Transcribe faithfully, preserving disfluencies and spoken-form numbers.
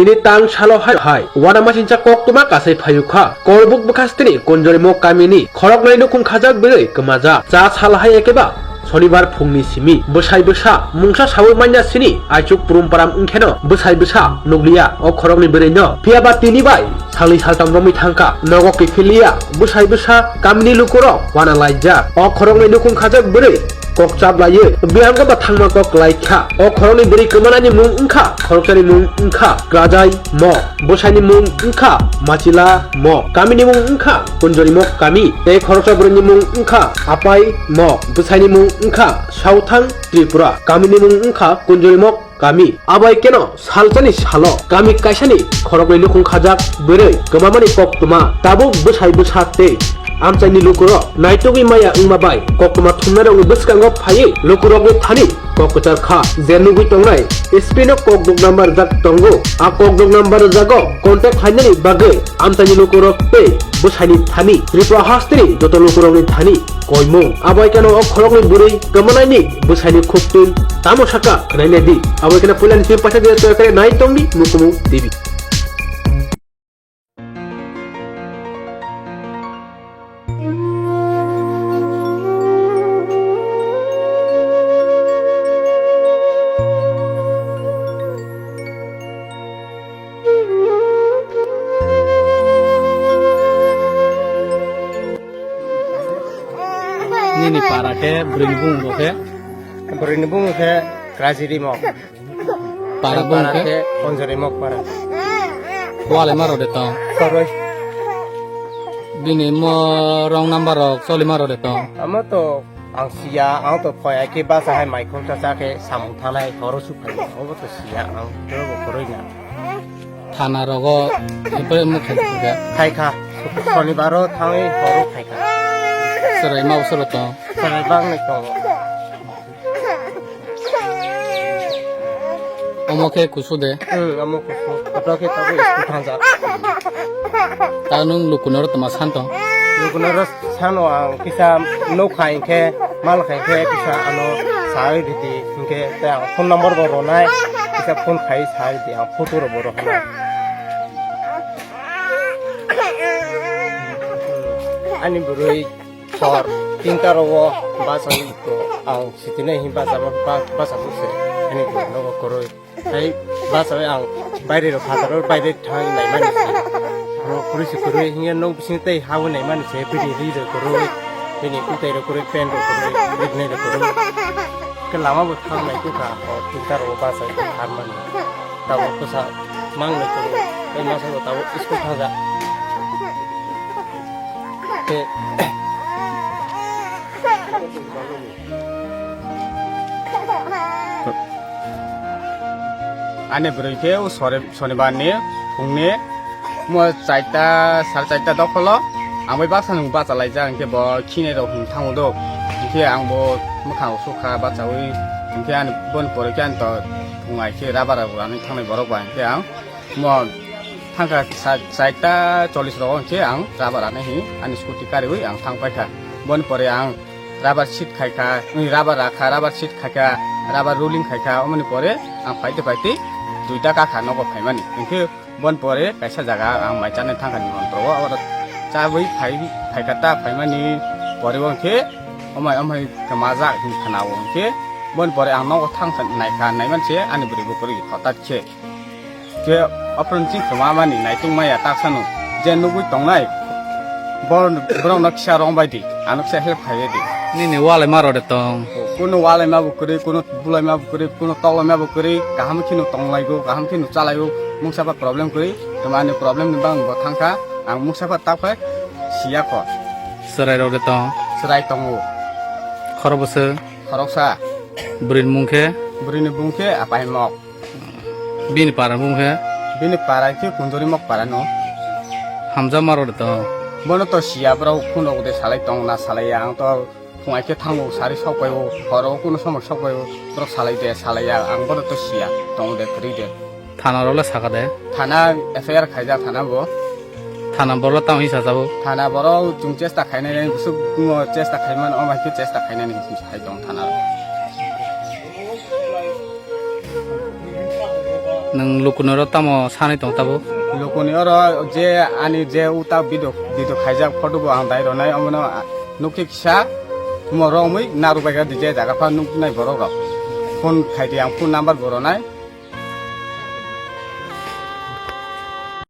Tini tang salo hai hai, uanamasingcha koktwma kasai phaiukha. Korbuk bwkhastini Kunjorimo kamini khoroknwi nukhung khajak bwrwi kwmajak. Cha sal hai ekeba Sonibar phungni simi bwsai bwsa mungsa saui manya sini aichuk purumparam wngkheno bwsai bwsa nukliya o khoroknwi bwrwino. Phiyaba tini bai salnwi saltam romwi thangkha, nogo kiphilliya bwsai bwsa kamini lukurok uana laijak. O khoroknwi nukhung khajak bwrwi kok chap laiwi bihang ba thangma kok lai kha. O khoroknwi bwrwi kwmanani mung wngkha, khoroksani mung wngkha Krajai Mok, bwsaini mung wngkha Machila Mok, kamini mung wngkha Kunjori Mok kami, tei khoroksa bwrwini mung wngkha Apai Mok, bwsaini mung wngkha Sauthang Tripura, kamini mung wngkha Kunjori Mok kami. Abai keno salsani salo kami kaisani khoroknwi nukhung khajak bwrwi kwmamani koktwma tabuk bwsai bwsa tei amchaini lukurok naitugwi maya wngma bai koktwma thumnairokni bwskango phaiwi lukurokni thani kok kwchar kha. Je nugwi tongnai S P no kokdok number rijak tongo. A kokdok number rijago contact khlainani bagwi amchaini lukurok tei bwsaini thani Tripura hasteni joto lukurokni thani koimung. Abo hai kheno o khoroknwi bwrwi kwmanaini bwsaini khuktwi tamo saka khwnai nai di. Abo hai kheno puilani simi paisa dia toya kare nai tongdi Mukumu T V. Nini para khe bwrwini bumung bo khe? Bwrwini bumung khe Krajiri Mok. Para bumung khe? Para khe Konjori Mok para. Walai maro de tong. Koroi. Bini mo wrong number rok choli maro de tong. Amo to ang siya, ang to phai khe basa hai mai khon cha cha khe samung thanai horo su phai. Obo to siya ang, tebo koroi na. Thana rogo epre mo khai kha. Khai kha. Sonibaro thangwi horo khai kha. Serai mau sero tong. Serai bang ni tongo. Omo khe kusu de. Hmm, omo kusu. Kotor khe tabuk school thangjak. Ta nwng lukunoro tma san tong? Lukunoro sano ang kisa nukha hinkhe, malkha hinkhe kisa ano sawi ridi hinkhe tei ang phone number bo ronai, kisa phone khai sawi di ang photo rok bo rohornai. Ani bwrwi hor tinta rogo bachai to ang sitinai hin bacha ba-, bacha bukse ani nogo kwrwi. Hai bacha ang baire rok phataro baire thang naimani se. Ro kwrwi se kwrwi hinya nok bising tei hawi naimani se bini ri rok kwrwi, bini utai rok kwrwi, pen rok kwrwi, bini rok kwrwi. Ke lama bo thang nai kukha o tinta rogo bachai harmani. Tabuk kwsa mang nai tongo. Tei masa bo tabuk school thangja. Tei ani bwrwi khe o sore-, sonibar ni phung ni mo chaita, sare chaita dopholo ang bai baksa nung bacha laijak, hinkhe bo khinai rok hwn thango do, hinkhe ang bo mwkhang rok sukha bachaui, hinkhe ani boni pore khe ani to phung ai khe rubber rok rani thangnai borok bai, hinkhe ang mo thangkha sa-, saita chollish rogo hinkhe ang rubber rani hi ani scooty kariui ang thang paikha. Boni pore ang rubber seat khaikha, rubber rakha, rubber seat khaikha, rubber rolling khaikha, omoni pore ang phaite phaite duita kakha nogo phaimani. Hinkhe boni pore kaisa jaga ang mai chanai thangkha nimontro o, oro chabwi phai, phaikha ta phaimani pore o hinkhe omai omai kwmajak hin khwnao hinkhe boni pore ang nogo thangkha naikha, naimanse ani bwrwi bukrwi hotat khe. Khe aphuru chini kwmamani naitung maya taksano je nugwi tongnai, bo-, borokno kisa rong bai di, ano kisa help khai di. Nini walai ma rode tong. Kuno walai ma bo kwrwi, kuno bulai ma bo kwrwi, kuno toklai ma bo kwrwi, kaham kheno tonglaigo, kaham kheno chalaigo, mungsa ba problem kwrwi, tamo ani problem ni bang bo thangkha, ang mungsa ba takhai siya kho. Chwrai rode tong. Chwrai tongo. Khorokbwswk? Khoroksa. Bwrwini mung khe? Bwrwini bung khe Apai Mok. Bini para bung khe? Bini para khe Kunjori Mok para no. Hamjakma rok de to? Bono to siya, borok kuno de salai tong na salai ya, ang to phung ai khe thango sari sok pai o, horo kuno somok sok pai o, borok salai de salai ya, ang bono to siya, tong de kwrwi de. Thana rok le saka de? Thana F I R khaijak thana bo. Thana borok le tamo hinsa jabo? Thana borok chwng chesta khainai, bwswk chesta khaimano, omo hai khe chesta khainani hinsa hai tong thana rok. Nwng lukuni oro tamo sanai tong tabuk? Lukuni oro je ani je uta video, video khaijak photo bo ang dai rwnai, omono nukhe kisa omo romwi narwk bai kha je jaga pha nuknai borok rok. Phone khai di, ang phone number bo rwnai.